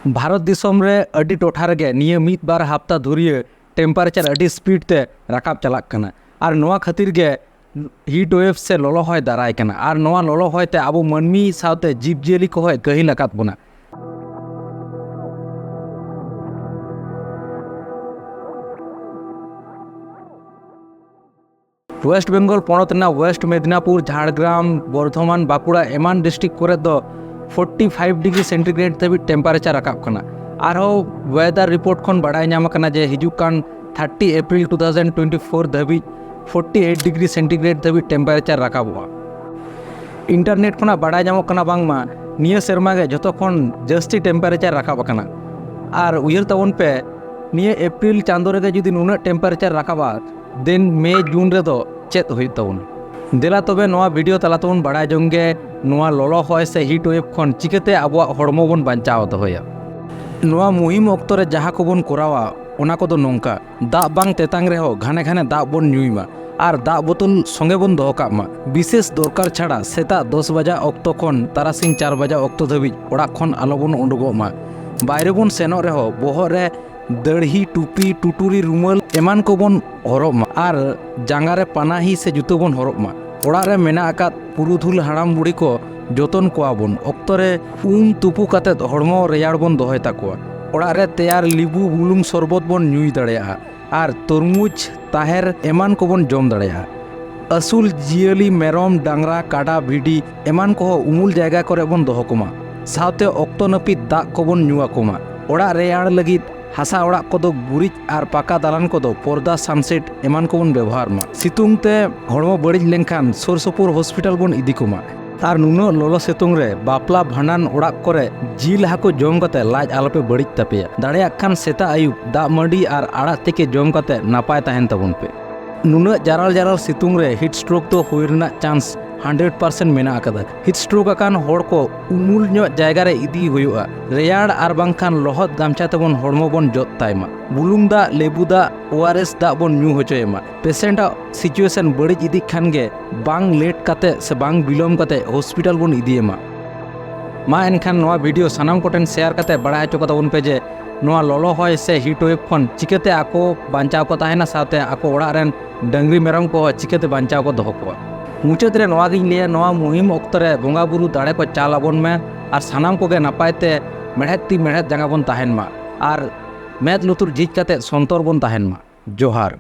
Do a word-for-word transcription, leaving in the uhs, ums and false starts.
ᱵᱷᱟᱨᱚᱛ ᱫᱤᱥᱚᱢ ᱨᱮ ᱟᱹᱰᱤ ᱴᱚᱴᱷᱟ ᱨᱮᱜᱮ ᱱᱤᱭᱟᱹ ᱢᱤᱫ ᱵᱟᱨ ᱦᱟᱯᱛᱟ ᱫᱷᱩᱨᱤᱭᱟᱹ temperature ᱟᱹᱰᱤ speed ᱛᱮ ᱨᱟᱠᱟᱵ ᱪᱟᱞᱟᱜ ᱠᱟᱱᱟ, ᱟᱨ ᱱᱚᱣᱟ ᱠᱷᱟᱹᱛᱤᱨ ᱜᱮ heat wave ᱥᱮ ᱞᱚᱞᱚ ᱦᱚᱭ ᱫᱟᱨᱟᱭ ᱠᱟᱱᱟ, ᱟᱨ ᱱᱚᱣᱟ ᱞᱚᱞᱚ ᱦᱚᱭ ᱛᱮ ᱟᱵᱚ ᱢᱟᱹᱱᱢᱤ ᱥᱟᱶᱛᱮ ᱡᱤᱵᱽᱼᱡᱤᱭᱟᱹᱞᱤ ᱠᱚᱦᱚᱸᱭ ᱠᱟᱹᱦᱤᱞ ᱟᱠᱟᱫ ᱵᱚᱱᱟ᱾ West Bengal ᱯᱚᱱᱚᱛ ᱨᱮᱱᱟᱜ West ᱢᱮᱫᱤᱱᱟᱯᱩᱨ, ᱡᱷᱟᱲᱜᱨᱟᱢ, ᱵᱚᱨᱫᱷᱚᱢᱟᱱ, ᱵᱟᱸᱠᱩᱲᱟ ᱮᱢᱟᱱ district ᱠᱚᱨᱮ ᱫᱚ forty five degree centigrade ᱫᱷᱟᱹᱵᱤᱡ temperature ᱨᱟᱠᱟᱵ ᱠᱟᱱᱟ᱾ ᱟᱨᱦᱚᱸ weather report ᱠᱷᱚᱱ ᱵᱟᱲᱟᱭ ᱧᱟᱢ ᱟᱠᱟᱱᱟ ᱡᱮ ᱦᱤᱡᱩᱜ ᱠᱟᱱ thirty April two thousand twenty four ᱫᱷᱟᱹᱵᱤᱡ forty eight degree centigrade ᱫᱷᱟᱹᱵᱤᱡ temperature ᱨᱟᱠᱟᱵᱚᱜᱼᱟ᱾ Internet ᱠᱷᱚᱱᱟᱜ ᱵᱟᱲᱟᱭ ᱧᱟᱢᱚᱜ ᱠᱟᱱᱟ ᱵᱟᱝᱢᱟ ᱱᱤᱭᱟᱹ ᱥᱮᱨᱢᱟ ᱜᱮ ᱡᱷᱚᱛᱚ ᱠᱷᱚᱱ ᱡᱟᱹᱥᱛᱤ temperature ᱨᱟᱠᱟᱵ ᱟᱠᱟᱱᱟ᱾ ᱟᱨ ᱩᱭᱦᱟᱹᱨ ᱛᱟᱵᱚᱱ ᱯᱮ, ᱱᱤᱭᱟᱹ April ᱪᱟᱸᱫᱳ ᱨᱮᱜᱮ ᱡᱩᱫᱤ ᱱᱩᱱᱟᱹᱜ temperature ᱨᱟᱠᱟᱵᱟ, then May June ᱨᱮᱫᱚ ᱪᱮᱫ ᱦᱩᱭᱩᱜ ᱛᱟᱵᱚᱱᱟ? ᱫᱮᱞᱟ ᱛᱚᱵᱮ ᱱᱚᱣᱟ video ᱛᱟᱞᱟ ᱛᱮᱵᱚᱱ ᱵᱟᱲᱟᱭ ᱡᱚᱝ ᱜᱮ ᱱᱚᱣᱟ ᱞᱚᱞᱚ ᱦᱚᱭ ᱥᱮ heat wave ᱠᱷᱚᱱ ᱪᱤᱠᱟᱹᱛᱮ ᱟᱵᱚᱣᱟᱜ ᱦᱚᱲᱢᱚ ᱵᱚᱱ ᱵᱟᱧᱪᱟᱣ ᱫᱚᱦᱚᱭᱟ᱾ ᱱᱚᱣᱟ ᱢᱩᱦᱤᱢ ᱚᱠᱛᱚ ᱨᱮ ᱡᱟᱦᱟᱸ ᱠᱚᱵᱚᱱ ᱠᱚᱨᱟᱣᱟ, ᱚᱱᱟ ᱠᱚᱫᱚ ᱱᱚᱝᱠᱟ: ᱫᱟᱜ ᱵᱟᱝ ᱛᱮᱛᱟᱝ ᱨᱮᱦᱚᱸ ᱜᱷᱟᱱᱮ ᱜᱷᱟᱱᱮ ᱫᱟᱜ ᱵᱚᱱ ᱧᱩᱭ ᱢᱟ ᱟᱨ ᱫᱟᱜ ᱵᱳᱛᱳᱞ ᱥᱚᱸᱜᱮ ᱵᱚᱱ ᱫᱚᱦᱚ ᱠᱟᱜ ᱢᱟ᱾ ᱵᱤᱥᱮᱥ ᱫᱚᱨᱠᱟᱨ ᱪᱷᱟᱲᱟ ᱥᱮᱛᱟᱜ ᱫᱚᱥ ᱵᱟᱡᱟ ᱚᱠᱛᱚ ᱠᱷᱚᱱ ᱛᱟᱨᱟᱥᱤᱧ ᱪᱟᱨ ᱵᱟᱡᱟ ᱚᱠᱛᱚ ᱫᱷᱟᱹᱵᱤᱡ ᱚᱲᱟᱜ ᱠᱷᱚᱱ ᱟᱞᱚᱵᱚᱱ ᱩᱰᱩᱠᱚᱜ ᱢᱟ᱾ ᱵᱟᱭᱨᱮ ᱵᱚᱱ ᱥᱮᱱᱚᱜ ᱨᱮᱦᱚᱸ ᱵᱚᱦᱚᱜ ᱨᱮ ᱫᱟᱹᱲᱦᱤ, ᱴᱩᱯᱤ, ᱴᱩᱴᱩᱨᱤ, ᱨᱩᱢᱟᱹᱞ ᱮᱢᱟᱱ ᱠᱚᱵᱚᱱ ᱦᱚᱨᱚᱜ ᱢᱟ ᱟᱨ ᱡᱟᱸᱜᱟ ᱨᱮ ᱯᱟᱱᱟᱦᱤ ᱥᱮ ᱡᱩᱛᱟᱹ ᱵᱚᱱ ᱦᱚᱨᱚᱜ ᱢᱟ᱾ ᱚᱲᱟᱜ ᱨᱮ ᱢᱮᱱᱟᱜ ᱟᱠᱟᱫ ᱯᱩᱨᱩᱫᱷᱩᱞ ᱦᱟᱲᱟᱢ ᱵᱩᱲᱦᱤ ᱠᱚ ᱡᱚᱛᱚᱱ ᱠᱚᱣᱟ ᱵᱚᱱ᱾ ᱚᱠᱛᱚ ᱨᱮ ᱩᱢ ᱛᱩᱯᱩ ᱠᱟᱛᱮᱫ ᱦᱚᱲᱢᱚ ᱨᱮᱭᱟᱲ ᱵᱚᱱ ᱫᱚᱦᱚᱭ ᱛᱟᱠᱚᱣᱟ᱾ ᱚᱲᱟᱜ ᱨᱮ ᱛᱮᱭᱟᱨ ᱞᱤᱵᱩ ᱵᱩᱞᱩᱝ ᱥᱚᱨᱵᱚᱛ ᱵᱚᱱ ᱧᱩᱭ ᱫᱟᱲᱮᱭᱟᱜᱼᱟ ᱟᱨ ᱛᱚᱨᱢᱩᱡᱽ, ᱛᱟᱦᱮᱨ ᱮᱢᱟᱱ ᱠᱚᱵᱚᱱ ᱡᱚᱢ ᱫᱟᱲᱮᱭᱟᱜᱼᱟ᱾ ᱟᱹᱥᱩᱞ ᱡᱤᱭᱟᱹᱞᱤ ᱢᱮᱨᱚᱢ, ᱰᱟᱝᱨᱟ, ᱠᱟᱰᱟ, ᱵᱷᱤᱰᱤ ᱮᱢᱟᱱ ᱠᱚᱦᱚᱸ ᱩᱢᱩᱞ ᱡᱟᱭᱜᱟ ᱠᱚᱨᱮ ᱵᱚᱱ ᱫᱚᱦᱚ ᱠᱚᱢᱟ᱾ ᱥᱟᱶᱛᱮ ᱚᱠᱛᱚ ᱱᱟᱹᱯᱤᱛ ᱫᱟᱜ ᱠᱚᱵᱚᱱ ᱧᱩ ᱟᱠᱚ ᱢᱟ᱾ ᱚᱲᱟᱜ ᱨᱮᱭᱟᱲ ᱞᱟᱹᱜᱤᱫ ᱦᱟᱥᱟ ᱚᱲᱟᱜ ᱠᱚᱫᱚ ᱜᱩᱨᱤᱡ ᱟᱨ ᱯᱟᱠᱟ ᱫᱟᱞᱟᱱ ᱠᱚᱫᱚ ᱯᱚᱨᱫᱟ, sunshade ᱮᱢᱟᱱ ᱠᱚᱵᱚᱱ ᱵᱮᱵᱚᱦᱟᱨ ᱢᱟ᱾ ᱥᱤᱛᱩᱝ ᱛᱮ ᱦᱚᱲᱢᱚ ᱵᱟᱹᱲᱤᱡ ᱞᱮᱱᱠᱷᱟᱱ ᱥᱩᱨ ᱥᱩᱯᱩᱨ hospital ᱵᱚᱱ ᱤᱫᱤ ᱠᱚᱢᱟ᱾ ᱟᱨ ᱱᱩᱱᱟᱹᱜ ᱞᱚᱞᱚ ᱥᱤᱛᱩᱝ ᱨᱮ ᱵᱟᱯᱞᱟ ᱵᱷᱟᱸᱰᱟᱱ ᱚᱲᱟᱜ ᱠᱚᱨᱮ ᱡᱤᱞ ᱦᱟᱹᱠᱩ ᱡᱚᱢ ᱠᱟᱛᱮ ᱞᱟᱡ ᱟᱞᱚᱯᱮ ᱵᱟᱹᱲᱤᱡ ᱛᱟᱯᱮᱭᱟ᱾ ᱫᱟᱲᱮᱭᱟᱜ ᱠᱷᱟᱱ ᱥᱮᱛᱟᱜ ᱟᱹᱭᱩᱵ ᱫᱟᱜ ᱢᱟᱹᱰᱤ ᱟᱨ ᱟᱲᱟᱜ ᱛᱮᱠᱮ ᱡᱚᱢ ᱠᱟᱛᱮ ᱱᱟᱯᱟᱭ ᱛᱟᱦᱮᱱ ᱛᱟᱵᱚᱱ ᱯᱮ᱾ ᱱᱩᱱᱟᱹᱜ ᱡᱟᱨᱟᱞ ᱡᱟᱨᱟᱞ ᱥᱤᱛᱩᱝ ᱨᱮ heat stroke ᱫᱚ ᱦᱩᱭ ᱨᱮᱱᱟᱜ chance hundred percent ᱢᱮᱱᱟᱜ ᱟᱠᱟᱫᱟ᱾ Heat stroke ᱟᱠᱟᱱ ᱦᱚᱲ ᱠᱚ ᱩᱢᱩᱞ ᱧᱚᱜ ᱡᱟᱭᱜᱟ ᱨᱮ ᱤᱫᱤ ᱦᱩᱭᱩᱜᱼᱟ᱾ ᱨᱮᱭᱟᱲ ᱟᱨ ᱵᱟᱝᱠᱷᱟᱱ ᱞᱚᱦᱚᱫ ᱜᱟᱢᱪᱷᱟ ᱛᱮᱵᱚᱱ ᱦᱚᱲᱢᱚ ᱵᱚᱱ ᱡᱚᱫ ᱛᱟᱭ ᱢᱟ᱾ ᱵᱩᱞᱩᱝ ᱫᱟᱜ, ᱞᱮᱵᱩ ᱫᱟᱜ, O R S ᱫᱟᱜ ᱵᱚᱱ ᱧᱩ ᱦᱚᱪᱚᱭᱮ ᱢᱟ᱾ Patient ᱟᱜ situation ᱵᱟᱹᱲᱤᱡ ᱤᱫᱤᱜ ᱠᱷᱟᱱ ᱜᱮ ᱵᱟᱝ late ᱠᱟᱛᱮ ᱥᱮ ᱵᱟᱝ ᱵᱤᱞᱚᱢ ᱠᱟᱛᱮ hospital ᱵᱚᱱ ᱤᱫᱤᱭᱮ ᱢᱟ᱾ ᱢᱟ ᱮᱱᱠᱷᱟᱱ ᱱᱚᱣᱟ ᱵᱷᱤᱰᱤᱭᱳ ᱥᱟᱱᱟᱢ ᱠᱚᱴᱷᱮᱱ ᱥᱮᱭᱟᱨ ᱠᱟᱛᱮ ᱵᱟᱲᱟᱭ ᱦᱚᱪᱚ ᱠᱟᱛᱟ ᱵᱚᱱ ᱯᱮ ᱡᱮ ᱱᱚᱣᱟ ᱞᱚᱞᱚ ᱦᱚᱭ ᱥᱮ ᱦᱤᱴ ᱣᱮᱵᱷ ᱠᱷᱚᱱ ᱪᱤᱠᱟᱹᱛᱮ ᱟᱠᱚ ᱵᱟᱧᱪᱟᱣ ᱠᱚ ᱛᱟᱦᱮᱱᱟ, ᱥᱟᱶᱛᱮ ᱟᱠᱚ ᱚᱲᱟᱜ ᱨᱮᱱ ᱰᱟᱹᱝᱨᱤ ᱢᱮᱨᱚᱢ ᱠᱚᱦᱚᱸ ᱪᱤᱠᱟᱹᱛᱮ ᱵᱟᱧᱪᱟᱣ ᱠᱚ ᱫᱚᱦᱚ ᱠᱚᱣᱟ᱾ ᱢᱩᱪᱟᱹᱫ ᱨᱮ ᱱᱚᱣᱟ ᱜᱤᱧ ᱞᱟᱹᱭᱟ, ᱱᱚᱣᱟ ᱢᱩᱦᱤᱢ ᱚᱠᱛᱚ ᱨᱮ ᱵᱚᱸᱜᱟ ᱵᱩᱨᱩ ᱫᱟᱲᱮ ᱠᱚ ᱪᱟᱞ ᱟᱵᱚᱱ ᱢᱮ ᱟᱨ ᱥᱟᱱᱟᱢ ᱠᱚᱜᱮ ᱱᱟᱯᱟᱭ ᱛᱮ ᱢᱮᱲᱦᱮᱫ ᱛᱤ ᱢᱮᱲᱦᱮᱫ ᱡᱟᱸᱜᱟ ᱵᱚᱱ ᱛᱟᱦᱮᱱ ᱢᱟ ᱟᱨ ᱢᱮᱫ ᱞᱩᱛᱩᱨ ᱡᱷᱤᱡ ᱠᱟᱛᱮ ᱥᱚᱱᱛᱚᱨ ᱵᱚᱱ ᱛᱟᱦᱮᱱ ᱢᱟ᱾ ᱡᱚᱦᱟᱨ᱾